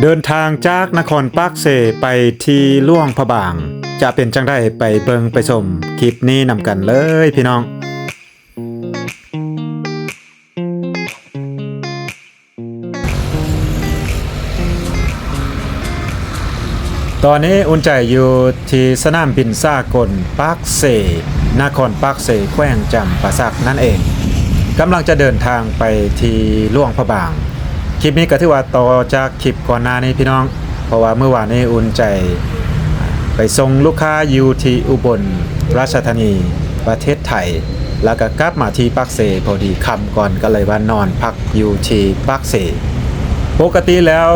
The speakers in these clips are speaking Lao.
ເດີນທາງຈາກນະຄອນປາກເຊໄປທີ່ຫຼວງພະບາງ ຈະເປັນຈັ່ງໃດ ໄປເບິ່ງໄປຊົມຄລິບນີ້ນຳກັນເລີຍພີ່ນ້ອງ. ຕອນນີ້ອຸ່ນໃຈຢູ່ທີ່ສະໜາມບິນສາກົນປາກເຊ, ນະຄອນປາກເຊ, ແຂວງຈຳປາສັກນັ້ນເອງ, ກຳລັງຈະເດີນທາງໄປທີ່ຫຼວງພະບາງ. ຄລິບນີ້ກໍຖືວ່າຕໍ່ຈາກຄລິບກ່ອນໜ້ານີ້ພີ່ນ້ອງ, ເພາະວ່າມື້ວານນີ້ອຸ່ນໃຈໄປສົ່ງລູກຄ້າຢູ່ທີ່ອຸບົນລາຊະທານີ ປະເທດໄທ, ແລ້ວກໍກັບມາທີ່ປາກເຊ ພໍດີຄ່ຳກ່ອນ ກໍເລີຍວ່ານອນພັກຢູ່ທີ່ປາກເຊ. ປົກກະຕິແລ້ວ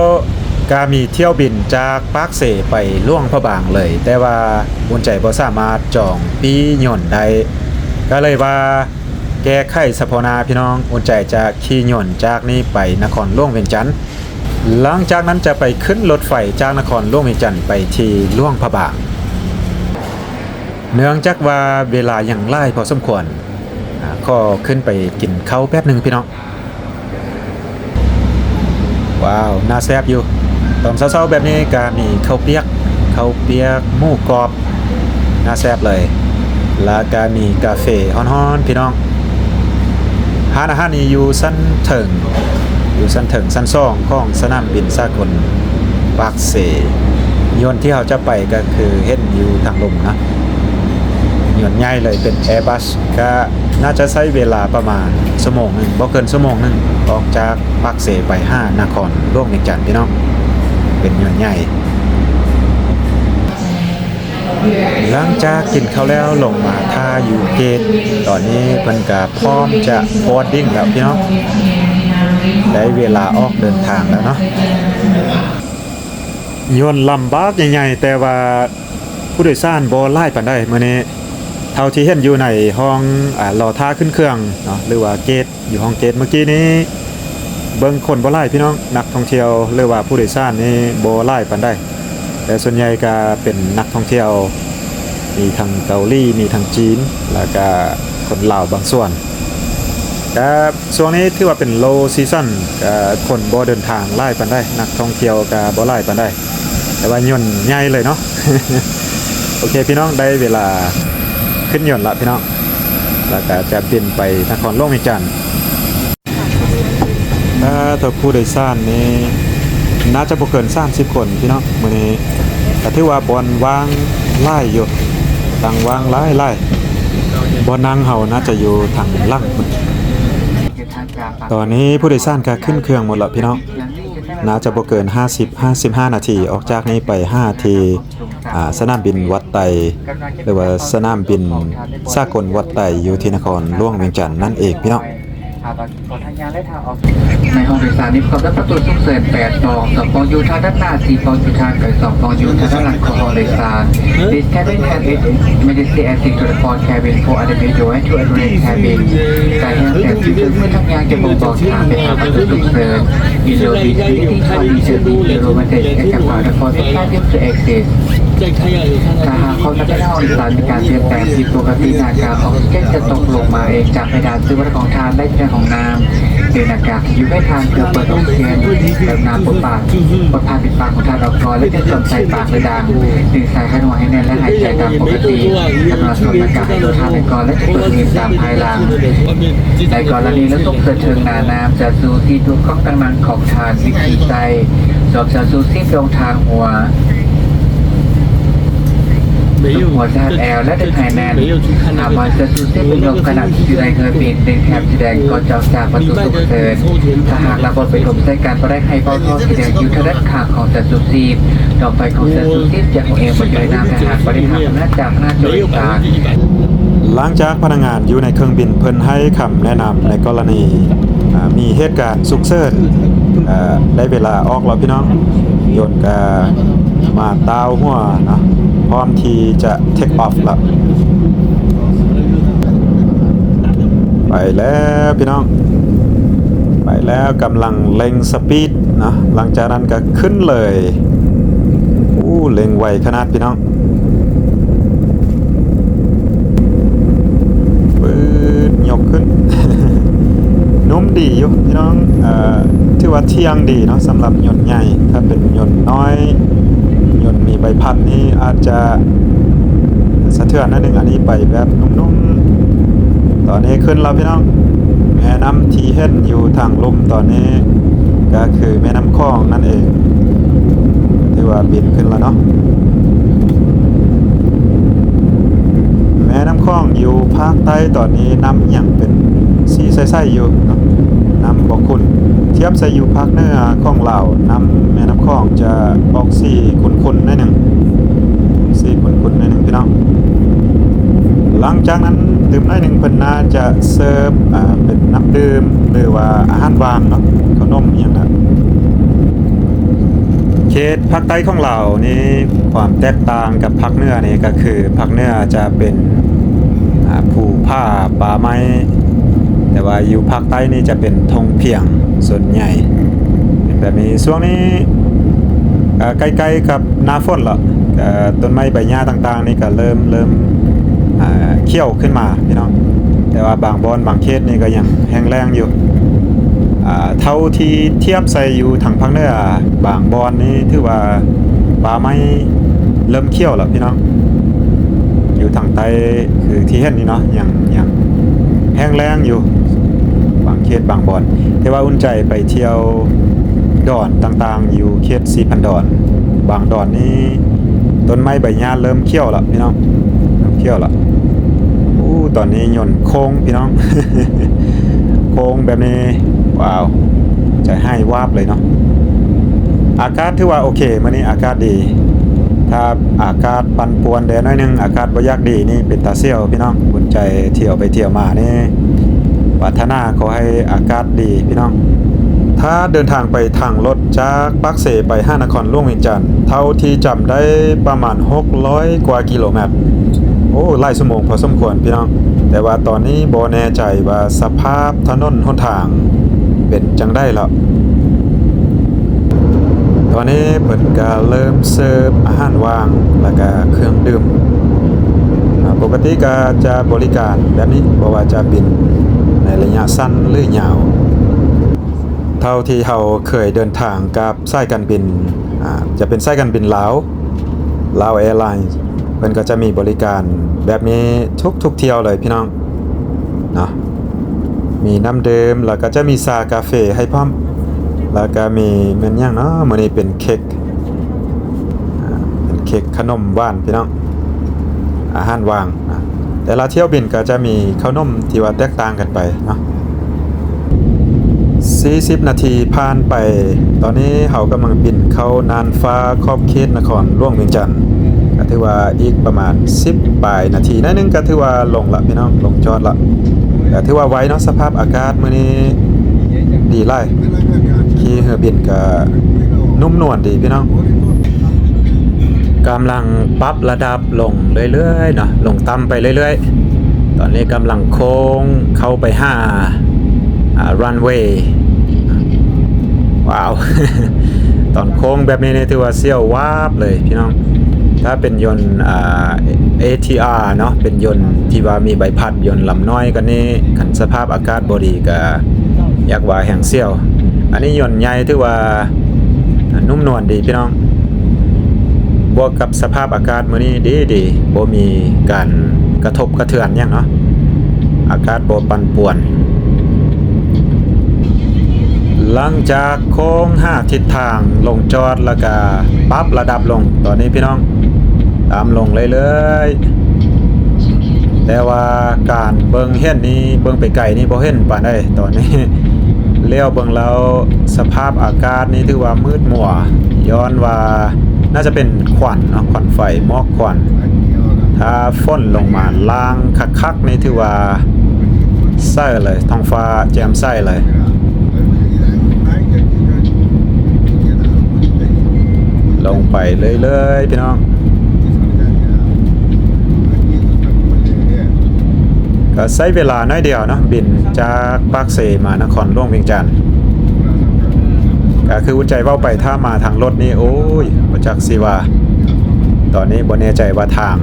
ກໍມີຖ້ຽວບິນຈາກປາກເຊໄປຫຼວງພະບາງເລີຍ, ແຕ່ວ່າອຸ່ນໃຈບໍ່ສາມາດຈອງປີ້ຍົນໄດ້, ກໍເລີຍວ່າແກ້ໄຂສະເພາະໜ້າພີ່ນ້ອງ, ອຸ່ນໃຈຈະຂີ່ຍົນຈາກນີ້ໄປນະຄອນຫຼວງວຽງຈັນ. ຫຼັງຈາກນັ້ນຈະໄປຂຶ້ນລົດໄຟຈາກນະຄອນຫຼວງວຽງຈັນໄປທີ່ຫຼວງພະບາງ. ເນື່ອງຈາກວ່າເວລາຍັງຫຼາຍພໍສົມຄວນ, ອາ, ຂໍຂຶ້ນໄປກິນເຂົ້າແປັບໜຶ່ງພີ່ນ້ອງ. ວ້າວ, ໜ້າແຊບຢູ່. ຕອນເຊົ້າໆແບບນີ້ກໍມີເຂົ້າປຽກ, ເຂົ້າປຽກໝູກອບ, ໜ້າແຊບເລີຍ. ແລ້ວກໍມີກາເຟຮ້ອນໆ ພີ່ນ້ອງ. ຮ້ານອາຫານນີ້ຢູ່ຊັ້ນເທິງ, ຢູ່ຊັ້ນເທິງ ຊັ້ນສອງຂອງສະໜາມບິນສາກົນປາກເຊ. ຍົນທີ່ເຮົາຈະໄປກໍຄືເຫັນຢູ່ທາງລຸ່ມນະ, ຍົນໃຫຍ່ເລີຍ ເປັນ Airbus, ກໍໜ້າຈະໃຊ້ເວລາປະມານຊົ່ວໂມງໜຶ່ງ, ບໍ່ເກີນຊົ່ວໂມງໜຶ່ງ, ອອກຈາກປາກເຊໄປຫານະຄອນຫຼວງວຽງຈັນ ພີ່ນ້ອງ. ເປັນຍົນໃຫຍ່. ຫຼັງຈາກກິນເຂົ້າແລ້ວ ລົງມາຖ້າຢູ່ເກດ. ຕອນນີ້ເພິ່ນກະພ້ອມຈະ boarding ແລ້ວພີ່ນ້ອງ, ໄດ້ເວລາອອກເດີນທາງແລ້ວເນາະ. ຍົນລຳບາກໃຫຍ່ໆ, ແຕ່ວ່າຜູ້ໂດຍສານບໍ່ຫຼາຍປານໃດມື້ນີ້, ເທົ່າທີ່ເຫັນຢູ່ໃນຫ້ອງ ອາ ລໍຖ້າຂຶ້ນເຄື່ອງເນາະ ຫຼືວ່າເກດ. ຢູ່ຫ້ອງເກດເມື່ອກີ້ນີ້ ເບິ່ງຄົນບໍ່ຫຼາຍພີ່ນ້ອງ, ນັກທ່ອງທ່ຽວ ຫຼືວ່າຜູ້ໂດຍສານນີ້ບໍ່ຫຼາຍປານໃດ, ແຕ່ສ່ວນໃຫຍ່ກະເປັນນັກທ່ອງທ່ຽວ, ມີທັງເກົາຫຼີ, ມີທັງຈີນ, ແລ້ວກະຄົນລາວບາງສ່ວນ. ກະຊ່ວງນີ້ຖືວ່າເປັນ low season, ກະຄົນບໍ່ເດີນທາງຫຼາຍປານໃດ, ນັກທ່ອງທ່ຽວກະບໍ່ຫຼາຍປານໃດ. ແຕ່ວ່າຍົນໃຫຍ່ເລີຍເນາະ. ໂອເຄພີ່ນ້ອງ, ໄດ້ເວລາຂຶ້ນຍົນລະພີ່ນ້ອງ, ແລ້ວກະຈະບິນໄປນະຄອນຫຼວງວຽງຈັນ. ຖ້າເທົ່າຜູ້ໂດຍສານນີ້ໜ້າຈະບໍ່ເກີນສາມສິບຄົນພີ່ນ້ອງມື້ນີ້, ກະຖືວ່າບ່ອນວ່າງຫຼາຍຢູ່, ຕັ່ງວ່າງຫຼາຍໆ. ບ່ອນນັ່ງເຮົາໜ້າຈະຢູ່ທາງຫຼັງພຸ້ນ. ຕອນນີ້ຜູ້ໂດຍສານກະຂຶ້ນເຄື່ອງໝົດລະພີ່ນ້ອງ, ໜ້າຈະບໍ່ເກີນຫ້າສິບ ຫ້າສິບຫ້ານາທີ ອອກຈາກນີ້ໄປຫາທີ່ ອາ ສະໜາມບິນວັດໄຕ ຫຼືວ່າສະໜາມບິນສາກົນວັດໄຕ ຢູ່ທີ່ນະຄອນຫຼວງວຽງຈັນນັ້ນເອງພີ່ນ້ອງ. ໃນຫ້ອງໂດຍສານມີພວມທັງປະຕູສຸກເສີນແປດປ່ອງ, ສອງປ່ອງຢູ່ທາງດ້ານໜ້າ, ສີ່ປ່ອງຢູ່ທາງໄກ, ສອງປ່ອງຢູ່ທາງດ້ານຫຼັງຂອງຫ້ອງໂດຍສານ. This cabin has eight emergency exit to the front cabin. For other means, you have to enter the cabin. ການແຮງແສງສີເຄື່ອງມືທາງຍ່າງຈະບົ່ງບອກທາງໄປຫາປະຕູສຸກເສີນ. Below this, please take the room and take a part of the fourth cabin to exit. ຖ້າຫາກຄວາມໜັກແໜ້ນຂອງໂດຍສານມີການປ່ຽນແປງຜິດປົກກະຕິ, ໜ້າກາກອອກຊີເຈນຈະຕົກລົງມາເອງຈາກເພດານຊີວັດຂອງທ່ານ ແລະ ຢູ່ໃນຫ້ອງນ້ຳ. ດຶງໜ້າກາກທີ່ຢູ່ໃກ້ທ່ານເພື່ອເປີດອອກຊີເຈນ, ເຕີມນ້ຳບົດປາກ, ປົດຜ້າປິດປາກຂອງທ່ານອອກກ່ອນ ແລະ ຈຶ່ງສວມໃສ່ປາກ ຫຼື ດັງ. ດຶງສາຍຄັນຫົວໃຫ້ແໜ້ນ ແລະ ຫາຍໃຈຕາມປົກກະຕິ. ກະລຸນາສວມໜ້າກາກໃຫ້ທົ່ວທ່ານກ່ອນ ແລະ ຈະເປີດຫນີບຕາມພາຍຫຼັງ. ໃນກໍລະນີລົດສຸກເສີນເທິງໜ້ານ້ຳ, ເສື້ອຊູຊີບທຸກກ້ອງຕ່າງໆຂອງທ່ານ ວິທີໃສ່: ສວມເສື້ອຊູຊີບລົງທາງຫົວ, ຊຸມຫົວໃສ່ຮັດແອວ ແລະ ດຶງໃຫ້ແໜ້ນ. ຫ້າມປ່ອຍເສື້ອຊູຊີບເປັນລົມຂະນະທີ່ຢູ່ໃນເຮືອບິນ. ດຶງແຖບສີແດງກໍຈອກຈາກປະຕູສຸກເສີນ. ຖ້າຫາກລະບົບໄປລົມໃສ່ກັນບໍ່ໄດ້, ໃຫ້ເບົາທໍ່ສີແດງຢູ່ທາງດ້ານຂ້າງຂອງເສື້ອຊູຊີບ. ດອກໄຟຂອງເສື້ອຊູຊີບຈະຫົກເອງບໍ່ຢູ່ໃນນ້ຳ ຖ້າຫາກບໍ່ໄດ້ຮັບອຳນາດຈາກພະນັກງານໂດຍສານ. ຫຼັງຈາກພະນັກງານຢູ່ໃນເຄື່ອງບິນເພິ່ນໃຫ້ຄຳແນະນຳໃນກໍລະນີ ອາ ມີເຫດການສຸກເສີນ, ອາ ໄດ້ເວລາອອກແລ້ວພີ່ນ້ອງ. ຍົນກະມາຕ່າວຫົວເນາະ, ພ້ອມທີ່ຈະ take off ແລ້ວ. ໄປແລ້ວພີ່ນ້ອງ, ໄປແລ້ວ, ກຳລັງເລັ່ງສະປີດເນາະ, ຫຼັງຈາກນັ້ນກໍຂຶ້ນເລີຍ. ໂອ້ ເລັ່ງໄວຂະໜາດພີ່ນ້ອງ. ປືດ ຍົກຂຶ້ນ. ນຸ້ມດີຢູ່ພີ່ນ້ອງ, ເອີ ເ ຖືວ່າທ່ຽງດີເນາະ ສຳລັບຍົນໃຫຍ່. ຖ້າເປັນຍົນນ້ອຍ ຍົນມີໃບພັດນີ້ອາດຈະສະເທືອນໜ້ອຍໜຶ່ງ. ອັນນີ້ໄປແບບນຸ້ມໆ. ຕອນນີ້ຂຶ້ນແລ້ວພີ່ນ້ອງ, ແມ່ນ້ຳທີ່ເຫັນຢູ່ທາງລຸ່ມຕອນນີ້ ກໍຄືແມ່ນ້ຳຂອງນັ້ນເອງ. ຖືວ່າບິນຂຶ້ນແລ້ວເນາະ. ແມ່ນ້ຳຂອງຢູ່ພາກໃຕ້ຕອນນີ້ນ້ຳຍັງເປັນສີໃສໆຢູ່ເນາະ, ນ້ຳບໍ່ຂຸ້ນ. ທຽບໃສ່ຢູ່ພາກເໜືອຂອງລາວ, ນ້ຳແມ່ນ້ຳຂອງຈະອອກສີຂຸ້ນໆໜ້ອຍໜຶ່ງ, ສີຂຸ້ນໆໜ້ອຍໜຶ່ງພີ່ນ້ອງ. ຫຼັງຈາກນັ້ນຕື່ມໜ້ອຍໜຶ່ງ ເພິ່ນໜ້າຈະເສີບ ອ່າ ເປັນນ້ຳດື່ມ ຫຼືວ່າອາຫານຫວ່າງເນາະ, ເຂົ້າໜົມອີ່ຫຍັງນະ. ເຂດພາກໃຕ້ຂອງລາວນີ້ ຄວາມແຕກຕ່າງກັບພາກເໜືອນີ້ກໍຄື ພາກເໜືອຈະເປັນ ອ່າ ພູຜາປ່າໄມ້, ແຕ່ວ່າຢູ່ພາກໃຕ້ນີ້ຈະເປັນທົ່ງພຽງສ່ວນໃຫຍ່ ເປັນແບບນີ້. ຊ່ວງນີ້ ເອີ ໃກ້ໆກັບໜ້າຝົນແລ້ວ, ເອີ ຕົ້ນໄມ້ໃບຫຍ້າຕ່າງໆນີ້ກໍເລີ່ມ ເລີ່ມ ອ່າ ຂຽວຂຶ້ນມາພີ່ນ້ອງ, ແຕ່ວ່າບາງບ່ອນບາງເຂດນີ້ກໍຍັງແຫ້ງແລ້ງຢູ່. ອ່າ ເທົ່າທີ່ທຽບໃສ່ຢູ່ທາງພາກເໜືອ ບາງບ່ອນນີ້ຖືວ່າປ່າໄມ້ເລີ່ມຂຽວແລ້ວພີ່ນ້ອງ. ຢູ່ທາງໃຕ້ຄືທີ່ເຫັນນີ້ເນາະ ຍັງ ຍັງແຫ້ງແລ້ງຢູ່ ບາງເຂດບາງບ່ອນ. ແຕ່ວ່າອຸ່ນໃຈໄປທ່ຽວດອນຕ່າງໆ ຢູ່ເຂດສີພັນດອນ, ບາງດອນນີ້ຕົ້ນໄມ້ໃບຫຍ້າເລີ່ມຂຽວແລ້ວພີ່ນ້ອງ, ເລີ່ມຂຽວແລ້ວ. ໂອ້ ຕອນນີ້ຍົນໂຄ້ງພີ່ນ້ອງ, ໂຄ້ງແບບນີ້ ວ້າວ ໃຈຫາຍວາບເລີຍເນາະ. ອາກາດຖືວ່າໂອເຄ, ມື້ນີ້ອາກາດດີ. ຖ້າອາກາດປັ່ນປ່ວນແດ່ໜ້ອຍໜຶ່ງ, ອາກາດບໍ່ຢາກດີນີ້ເປັນຕາສຽວພີ່ນ້ອງ. ບຸນໃຈທ່ຽວໄປທ່ຽວມານີ້ ປາດຖະໜາຂໍໃຫ້ອາກາດດີພີ່ນ້ອງ. ຖ້າເດີນທາງໄປທາງລົດຈາກປາກເຊໄປຫານະຄອນຫຼວງວຽງຈັນ, ເທົ່າທີ່ຈຳໄດ້ປະມານຫົກຮ້ອຍກວ່າກິໂລແມັດ. ໂອ້ ຫຼາຍຊົ່ວໂມງພໍສົມຄວນພີ່ນ້ອງ, ແຕ່ວ່າຕອນນີ້ບໍ່ແນ່ໃຈວ່າສະພາບຖະໜົນຫົນທາງເປັນຈັ່ງໃດແລ້ວ. ຕອນນີ້ເພິ່ນກະເລີ່ມເສີບອາຫານຫວ່າງ ແລ້ວກະເຄື່ອງດື່ມ. ອາ ປົກກະຕິກະຈະບໍລິການແບບນີ້ ບໍ່ວ່າຈະບິນໃນໄລຍະສັ້ນ ຫຼື ຍາວ. ເທົ່າທີ່ເຮົາເຄີຍເດີນທາງກັບສາຍການບິນ ອາ ຈະເປັນສາຍການບິນລາວ ລາວແອລາຍ ເພິ່ນກໍຈະມີບໍລິການແບບນີ້ທຸກໆຖ້ຽວເລີຍພີ່ນ້ອງເນາະ. ມີນ້ຳດື່ມ ແລ້ວກໍຈະມີຊາກາເຟໃຫ້ພ້ອມ, ແລ້ວກໍມີແມ່ນຫຍັງເນາະ ມື້ນີ້ເປັນເຄັກ ອາ ເປັນເຄັກຂະໜົມຫວານພີ່ນ້ອງ, ອາຫານຫວ່າງ. ອາ ແຕ່ລະຖ້ຽວບິນກໍຈະມີເຂົ້າໜົມທີ່ວ່າແຕກຕ່າງກັນໄປເນາະ. ສີ່ສິບນາທີຜ່ານໄປ, ຕອນນີ້ເຮົາກຳລັງບິນເຂົ້ານ່ານຟ້າຂອບເຂດນະຄອນຫຼວງວຽງຈັນ, ກໍຖືວ່າອີກປະມານສິບປາຍນາທີໜ້ອຍໜຶ່ງ ກໍຖືວ່າລົງລະພີ່ນ້ອງ, ລົງຈອດລະ. ກໍຖືວ່າໄວເນາະ, ສະພາບອາກາດມື້ນີ້ດີຫຼາຍ, ຂີ່ເຮືອບິນກໍນຸ້ມນວນດີພີ່ນ້ອງ. ກຳລັງປັບລະດັບລົງເລື້ອຍໆເນາະ, ລົງຕ່ຳໄປເລື້ອຍໆ. ຕອນນີ້ກຳລັງໂຄ້ງເຂົ້າໄປຫາ ອາ ຣັນເວ. ວ້າວ ຕອນໂຄ້ງແບບນີ້ນີ້ຖືວ່າສຽວວາບເລີຍພີ່ນ້ອງ. ຖ້າເປັນຍົນ ອາ ເອທີອາເນາະ, ເປັນຍົນທີ່ວ່າມີໃບພັດ, ຍົນລຳນ້ອຍກວ່ານີ້, ຄັນສະພາບອາກາດບໍ່ດີກໍຢາກວ່າແຮງສຽວ. ອັນນີ້ຍົນໃຫຍ່ຖືວ່າ ອ່າ ນຸ້ມນວນດີພີ່ນ້ອງ, ບວກກັບສະພາບອາກາດມື້ນີ້ດີໆ, ບໍ່ມີການກະທົບກະເທືອນຫຍັງເນາະ, ອາກາດບໍ່ປັ່ນປ່ວນ. ຫຼັງຈາກໂຄ້ງຫາທິດທາງລົງຈອດ ແລ້ວກະປັບລະດັບລົງ, ຕອນນີ້ພີ່ນ້ອງ ຕາມລົງເລື້ອຍໆ. ແຕ່ວ່າການເບິ່ງເຫັນນີ້ ເບິ່ງໄປໄກນີ້ບໍ່ເຫັນປານໃດ. ຕອນນີ້ຫຼຽວເບິ່ງແລ້ວ ສະພາບອາກາດນີ້ຖືວ່າມືດມົວ, ຍ້ອນວ່າໜ້າຈະເປັນຄວັນເນາະ, ຄວັນໄຟ, ໝອກຄວັນ. ຖ້າຝົນລົງມາລ້າງຄັກໆນີ້ ຖືວ່າໃສເລີຍ, ທ້ອງຟ້າແຈ່ມໃສເລີຍ. ລົງໄປເລື້ອຍໆ ພີ່ນ້ອງ, ກໍໃຊ້ເວລາໜ້ອຍດຽວເນາະ, ບິນຈາກປາກເຊມານະຄອນຫຼວງວຽງຈັນ. ກໍຄືອຸດໃຈເວົ້າໄປ, ຖ້າມາທາງລົດນີ້ ໂອ້ຍ ບໍ່ຈັກຊິວ່າ. ຕອນນີ້ບໍ່ແນ່ໃຈວ່າທາງ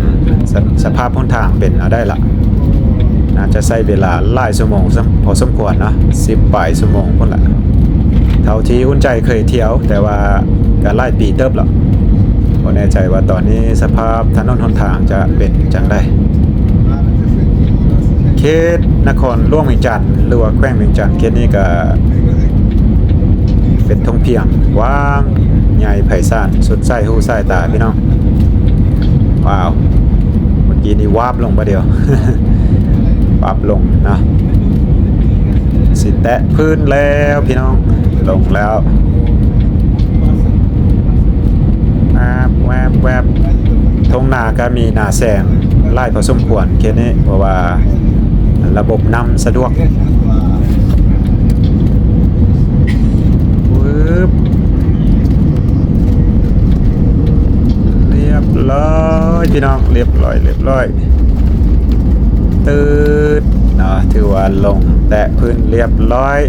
ສະ ສະພາບຫົນທາງເປັນແນວໃດລະ, ໜ້າຈະໃຊ້ເວລາຫຼາຍຊົ່ວໂມງ ພໍສົມຄວນເນາະ, ສິບປາຍຊົ່ວໂມງພຸ້ນລະ. ເທົ່າທີ່ອຸ່ນໃຈເຄີຍທ່ຽວ, ແຕ່ວ່າກໍຫຼາຍປີເຕີບແລ້ວ, ບໍ່ແນ່ໃຈວ່າຕອນນີ້ສະພາບຖະໜົນຫົນທາງຈະເປັນຈັ່ງໃດ. ເຂດນະຄອນຫຼວງວຽງຈັນ ຫຼືວ່າແຂວງວຽງຈັນ, ເຂດນີ້ກໍເປັນທົ່ງພຽງກວ້າງໃຫຍ່ໄພສານ ສຸດສາຍຫູສາຍຕາພີ່ນ້ອງ. ວ້າວ ເມື່ອກີ້ນີ້ວາບລົງບາດດຽວ ປັບລົງເນາະ, ຊິແຕະພື້ນແລ້ວພີ່ນ້ອງ, ລົງແລ້ວ ແວບ ແວບ ແວບ. ທົ່ງນາກໍມີນາແຊງຫຼາຍພໍສົມຄວນເຂດນີ້ ເພາະວ່າລະບົບນ້ຳສະດວກ. ວືບ ລຽບຮ້ອຍພີ່ນ້ອງ, ລຽບຮ້ອຍ ລຽບຮ້ອຍ ຕື່ນເນາະ, ຖືວ່າລົງແຕະພື້ນລຽບຮ້ອຍ,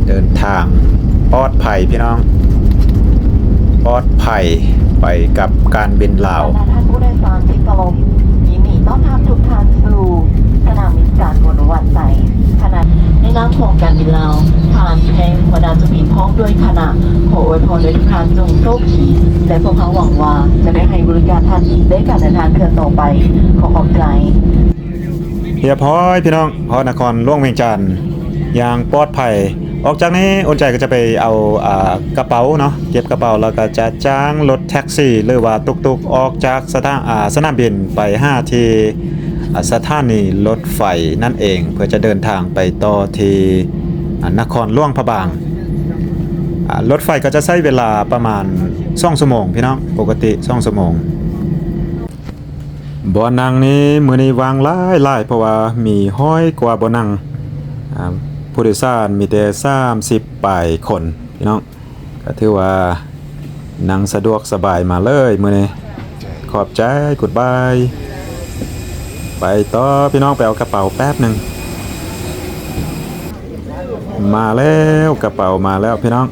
ເດີນທາງປອດໄພພີ່ນ້ອງ, ປອດໄພໄປກັບການບິນລາວ. ບັນດາທ່ານຜູ້ໂດຍສານທີ່ເຄົາລົບ, ຍິນດີຕ້ອນຮັບທຸກທ່ານສູ່ສະໜາມບິນສາກົນວັດໄຕ. ຄະນະ ໃນນາມຂອງການບິນລາວ, ທ່ານແຮງຫົວໜ້າເຈົ້າບິນພ້ອມດ້ວຍຄະນະ ຂໍອວຍພອນໃຫ້ທຸກທ່ານຈົ່ງໂຊກດີ ແລະ ພວກເຮົາຫວັງວ່າຈະໄດ້ໃຫ້ບໍລິການທ່ານອີກໃນການເດີນທາງເທື່ອຕໍ່ໄປ. ຂໍຂອບໃຈ. ຮຽບຮ້ອຍພີ່ນ້ອງ, ຮອດນະຄອນຫຼວງວຽງຈັນຢ່າງປອດໄພ. ອອກຈາກນີ້ ອຸ່ນໃຈກໍຈະໄປເອົາ ອາ ກະເປົາເນາະ, ເກັບກະເປົາ ແລ້ວກໍຈະຈ້າງລົດແທັກຊີ ຫຼືວ່າຕຸກໆ ອອກຈາກສະຖານ ອາ ສະໜາມບິນໄປຫາທີ່ ອາ ສະຖານີລົດໄຟນັ້ນເອງ ເພື່ອຈະເດີນທາງໄປຕໍ່ທີ່ ອາ ນະຄອນຫຼວງພະບາງ. ອາ ລົດໄຟກໍຈະໃຊ້ເວລາປະມານສອງຊົ່ວໂມງພີ່ນ້ອງ, ປົກກະຕິສອງຊົ່ວໂມງ. ບ່ອນນັ່ງນີ້ມື້ນີ້ວ່າງຫຼາຍໆ ເພາະວ່າມີຮ້ອຍກວ່າບ່ອນນັ່ງ, ອາ ຜູ້ໂດຍສານມີແຕ່ສາມສິບປາຍຄົນພີ່ນ້ອງ, ກໍຖືວ່ານັ່ງສະດວກສະບາຍມາເລີຍມື້ນີ້. ຂອບໃຈ ກູດບາຍ. ໄປຕໍ່ພີ່ນ້ອງ, ໄປເອົາກະເປົາແປັບໜຶ່ງ. ມາແລ້ວ, ກະເປົາມາແລ້ວພີ່ນ້ອງ.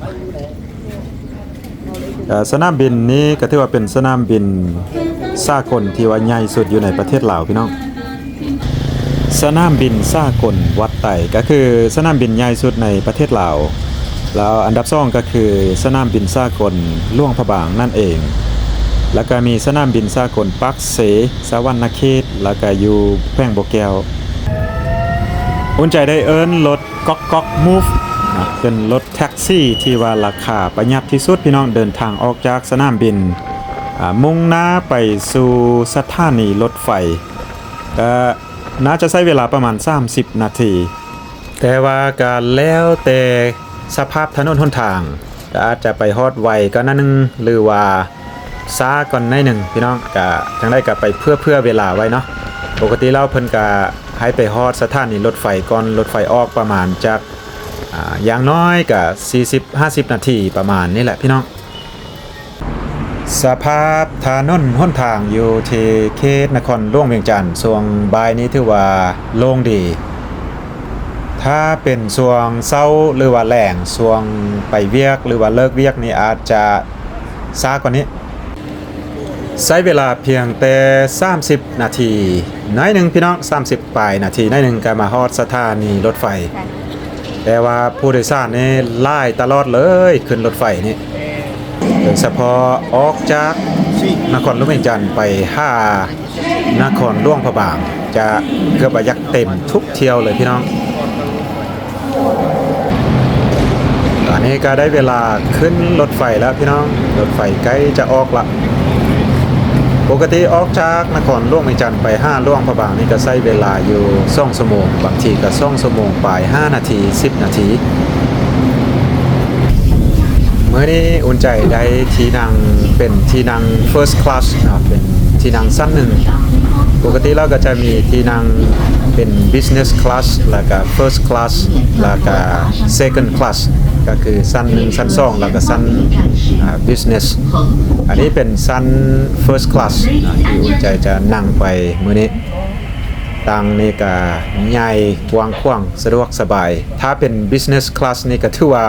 ເອີ ສະໜາມບິນນີ້ກໍຖືວ່າເປັນສະໜາມບິນສາກົນທີ່ວ່າໃຫຍ່ສຸດຢູ່ໃນປະເທດລາວພີ່ນ້ອງ. ສະໜາມບິນສາກົນວັດໄຕ ກໍຄືສະໜາມບິນໃຫຍ່ສຸດໃນປະເທດລາວ, ແລ້ວອັນດັບສອງກໍຄືສະໜາມບິນສາກົນຫຼວງພະບາງນັ້ນເອງ, ແລ້ວກໍມີສະໜາມບິນສາກົນປາກເຊ, ສະຫວັນນະເຂດ, ແລ້ວກໍຢູ່ແຂວງບໍ່ແກ້ວ. ອຸ່ນໃຈໄດ້ເອີ້ນລົດ ກອກກອກມູຟ ເປັນລົດແທັກຊີທີ່ວ່າລາຄາປະຢັດທີ່ສຸດພີ່ນ້ອງ, ເດີນທາງອອກຈາກສະໜາມບິນ ອາ ມຸ່ງໜ້າໄປສູ່ສະຖານີລົດໄຟ, ກະໜ້າຈະໃຊ້ເວລາປະມານສາມສິບນາທີ, ແຕ່ວ່າກະແລ້ວແຕ່ສະພາບຖະໜົນຫົນທາງ, ກະອາດຈະໄປຮອດໄວກວ່າໜ້ອຍໜຶ່ງ ຫຼືວ່າຊ້າກ່ອນໜ້ອຍໜຶ່ງພີ່ນ້ອງ, ກະຈັ່ງໃດກະໄປເພື່ອ ເພື່ອເວລາໄວ້ເນາະ. ປົກກະຕິແລ້ວເພິ່ນກະໃຫ້ໄປຮອດສະຖານີລົດໄຟກ່ອນລົດໄຟອອກປະມານຈັກ ອາ ຢ່າງໜ້ອຍກະສີ່ສິບ ຫ້າສິບນາທີປະມານນີ້ແຫຼະພີ່ນ້ອງ. ສະພາບຖະໜົນຫົນທາງຢູ່ທີ່ເຂດນະຄອນຫຼວງວຽງຈັນ ຊ່ວງບ່າຍນີ້ຖືວ່າໂລ່ງດີ. ຖ້າເປັນຊ່ວງເຊົ້າ ຫຼືວ່າແລງ, ຊ່ວງໄປວຽກ ຫຼືວ່າເລີກວຽກນີ້ອາດຈະຊ້າກວ່ານີ້. ໃຊ້ເວລາພຽງແຕ່ສາມສິບນາທີໜ້ອຍໜຶ່ງພີ່ນ້ອງ, ສາມສິບປາຍນາທີໜ້ອຍໜຶ່ງກໍມາຮອດສະຖານີລົດໄຟ. ແຕ່ວ່າຜູ້ໂດຍສານນີ້ຫຼາຍຕະຫຼອດເລີຍ ຂຶ້ນລົດໄຟນີ້, ໂດຍສະເພາະອອກຈາກນະຄອນຫຼວງວຽງຈັນໄປຫານະຄອນຫຼວງພະບາງ ຈະເກືອບວ່າຢາກເຕັມທຸກຖ້ຽວເລີຍພີ່ນ້ອງ. ຕອນນີ້ກໍໄດ້ເວລາຂຶ້ນລົດໄຟແລ້ວພີ່ນ້ອງ, ລົດໄຟໃກ້ຈະອອກລະ. ປົກກະຕິອອກຈາກນະຄອນຫຼວງວຽງຈັນໄປຫາຫຼວງພະບາງນີ້ກໍໃຊ້ເວລາຢູ່ສອງຊົ່ວໂມງ, ບາງທີກໍສອງຊົ່ວໂມງປາຍ ຫ້ານາທີ ສິບນາທີ. ມື້ນີ້ອຸ່ນໃຈໄດ້ທີ່ນັ່ງເປັນທີ່ນັ່ງ First Class ເນາະ, ເປັນທີ່ນັ່ງຊັ້ນໜຶ່ງ. ປົກກະຕິແລ້ວກໍຈະມີທີ່ນັ່ງເປັນ Business Class ແລ້ວກໍ First Class ແລ້ວກໍ Second Class ກໍຄືຊັ້ນໜຶ່ງ, ຊັ້ນສອງ ແລ້ວກໍຊັ້ນ ອາ Business. ອັນນີ້ເປັນຊັ້ນ First Class ນະ ທີ່ອຸ່ນໃຈຈະນັ່ງໄປມື້ນີ້. ຕັ່ງນີ້ກະໃຫຍ່ກວ້າງຂວາງສະດວກສະບາຍ. ຖ້າເປັນ Business Class ນີ້ກະຖືວ່າ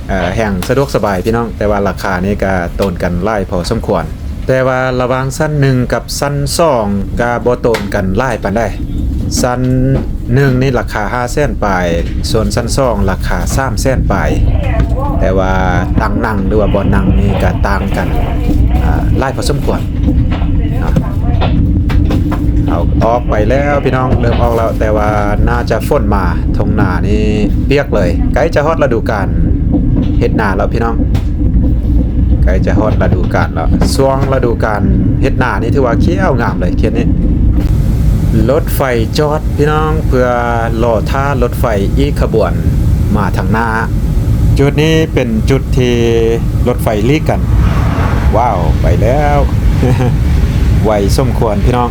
ເອີ ແຮ່ງສະດວກສະບາຍພີ່ນ້ອງ, ແຕ່ວ່າລາຄານີ້ກະໂຕນກັນຫຼາຍພໍສົມຄວນ. ແຕ່ວ່າລະຫວ່າງຊັ້ນໜຶ່ງກັບຊັ້ນສອງກະບໍ່ໂຕນກັນຫຼາຍປານໃດ. ຊັ້ນ ໜຶ່ງນີ້ລາຄາຫ້າແສນປາຍ, ສ່ວນຊັ້ນສອງລາຄາສາມແສນປາຍ, ແຕ່ວ່າຕັ່ງນັ່ງ ຫຼືວ່າບ່ອນນັ່ງນີ້ກໍຕ່າງກັນ ອ່າ ຫຼາຍພໍສົມຄວນເນາະ. ເຮົາອອກໄປແລ້ວພີ່ນ້ອງ, ເລີ່ມອອກແລ້ວ, ແຕ່ວ່າໜ້າຈະຝົນມາ, ທົ່ງນານີ້ປຽກເລີຍ. ໃກ້ຈະຮອດລະດູການເຮັດນາແລ້ວພີ່ນ້ອງ, ໃກ້ຈະຮອດລະດູການແລ້ວ. ຊ່ວງລະດູການເຮັດນານີ້ຖືວ່າຂຽວງາມເລີຍເຂດນີ້. ລົດໄຟຈອດພີ່ນ້ອງ ເພື່ອລໍຖ້າລົດໄຟອີກຂະບວນມາທາງໜ້າ. ຈຸດນີ້ເປັນຈຸດທີ່ລົດໄຟຫຼີກກັນ. ວ້າວ ໄປແລ້ວ. ໄວສົມຄວນພີ່ນ້ອງ.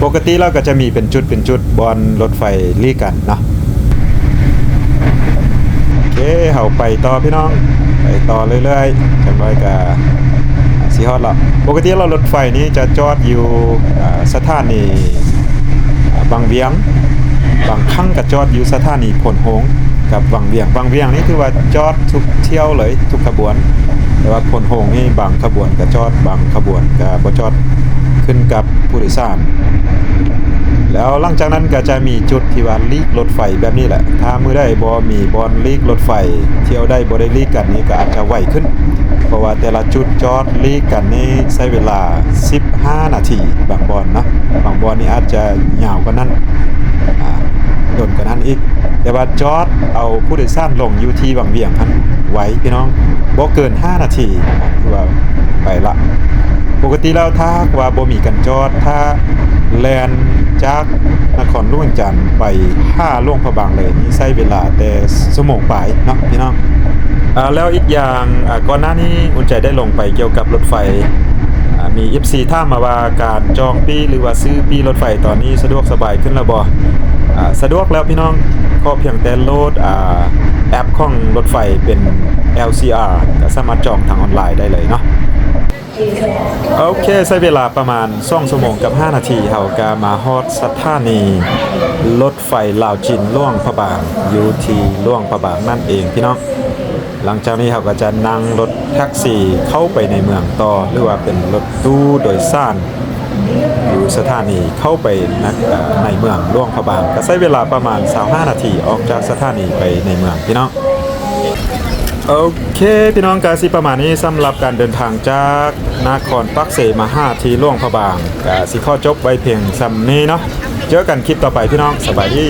ປົກກະຕິລາວກໍຈະມີເປັນຈຸດເປັນຈຸດ ບ່ອນລົດໄຟຫຼີກກັນເນາະ. ໂອເຄ ເຮົາໄປຕໍ່ພີ່ນ້ອງ, ໄປຕໍ່ເລື້ອຍໆ, ຈັກໜ້ອຍກໍຊິຮອດແລ້ວ. ປົກກະຕິແລ້ວລົດໄຟນີ້ຈະຈອດຢູ່ ອ່າ ສະຖານີ ອ່າ ວັງວຽງ, ບາງຄັ້ງກໍຈອດຢູ່ສະຖານີໂພນໂຮງກັບວັງວຽງ. ວັງວຽງນີ້ຖືວ່າຈອດທຸກຖ້ຽວເລີຍ, ທຸກຂະບວນ, ແຕ່ວ່າໂພນໂຮງນີ້ບາງຂະບວນກໍຈອດ, ບາງຂະບວນກໍບໍ່ຈອດ, ຂຶ້ນກັບຜູ້ໂດຍສານ. ແລ້ວຫຼັງຈາກນັ້ນກໍຈະມີຈຸດທີ່ວ່າຫຼີກລົດໄຟແບບນີ້ແຫຼະ. ຖ້າມື້ໃດບໍ່ມີບ່ອນຫຼີກລົດໄຟ, ຖ້ຽວໃດບໍ່ໄດ້ຫຼີກກັນນີ້ ກໍອາດຈະໄວຂຶ້ນ, ເພາະວ່າແຕ່ລະຈຸດຈອດຫຼີກກັນນີ້ໃຊ້ເວລາສິບຫ້ານາທີ ບາງບ່ອນເນາະ, ບາງບ່ອນນີ້ອາດຈະຍາວກວ່ານັ້ນ, ອ່າ ດົນກວ່ານັ້ນອີກ. ແຕ່ວ່າຈອດເອົາຜູ້ໂດຍສານລົງຢູ່ທີ່ວັງວຽງຫັ້ນໄວພີ່ນ້ອງ, ບໍ່ເກີນຫ້ານາທີ ຖືວ່າໄປລະ. ປົກກະຕິແລ້ວຖ້າຫາກວ່າບໍ່ມີການຈອດ, ຖ້າແລ່ນຈາກນະຄອນຫຼວງວຽງຈັນໄປຫາຫຼວງພະບາງເລີຍນີ້ ໃຊ້ເວລາແຕ່ຊົ່ວໂມງປາຍເນາະພີ່ນ້ອງ. ອ່າ ແລ້ວອີກຢ່າງ ອ່າ ກ່ອນໜ້ານີ້ອຸ່ນໃຈໄດ້ລົງໄປກ່ຽວກັບລົດໄຟ, ອ່າ ມີເອັຟຊີຖາມມາວ່າ ການຈອງປີ້ ຫຼືວ່າຊື້ປີ້ລົດໄຟຕອນນີ້ສະດວກສະບາຍຂຶ້ນແລ້ວບໍ່? ອ່າ ສະດວກແລ້ວພີ່ນ້ອງ, ຂໍພຽງແຕ່ໂຫຼດ ອ່າ ແອັບຂອງລົດໄຟເປັນ ແອລຊີອາ ກໍສາມາດຈອງທາງອອນລາຍໄດ້ເລີຍເນາະ. ໂອເຄ ໃຊ້ເວລາປະມານສອງຊົ່ວໂມງກັບຫ້ານາທີ ເຮົາກໍມາຮອດສະຖານີລົດໄຟລາວຈີນຫຼວງພະບາງ ຢູ່ທີ່ຫຼວງພະບາງນັ້ນເອງພີ່ນ້ອງ. ຫຼັງຈາກນີ້ເຮົາກໍຈະນັ່ງລົດແທັກຊີເຂົ້າໄປໃນເມືອງຕໍ່ ຫຼືວ່າເປັນລົດຕູ້ໂດຍສານຢູ່ສະຖານີເຂົ້າໄປໃນ ເອີ ໃນເມືອງຫຼວງພະບາງ, ກໍໃຊ້ເວລາປະມານຊາວຫ້ານາທີ ອອກຈາກສະຖານີໄປໃນເມືອງພີ່ນ້ອງ. ໂອເຄ ພີ່ນ້ອງ ກໍຊິປະມານນີ້ ສຳລັບການເດີນທາງຈາກນະຄອນປາກເຊມາຫາທີ່ຫຼວງພະບາງ ກໍຊິຂໍຈົບໄວ້ພຽງສ່ຳນີ້ເນາະ. ເຈີກັນຄລິບຕໍ່ໄປພີ່ນ້ອງ, ສະບາຍດີ.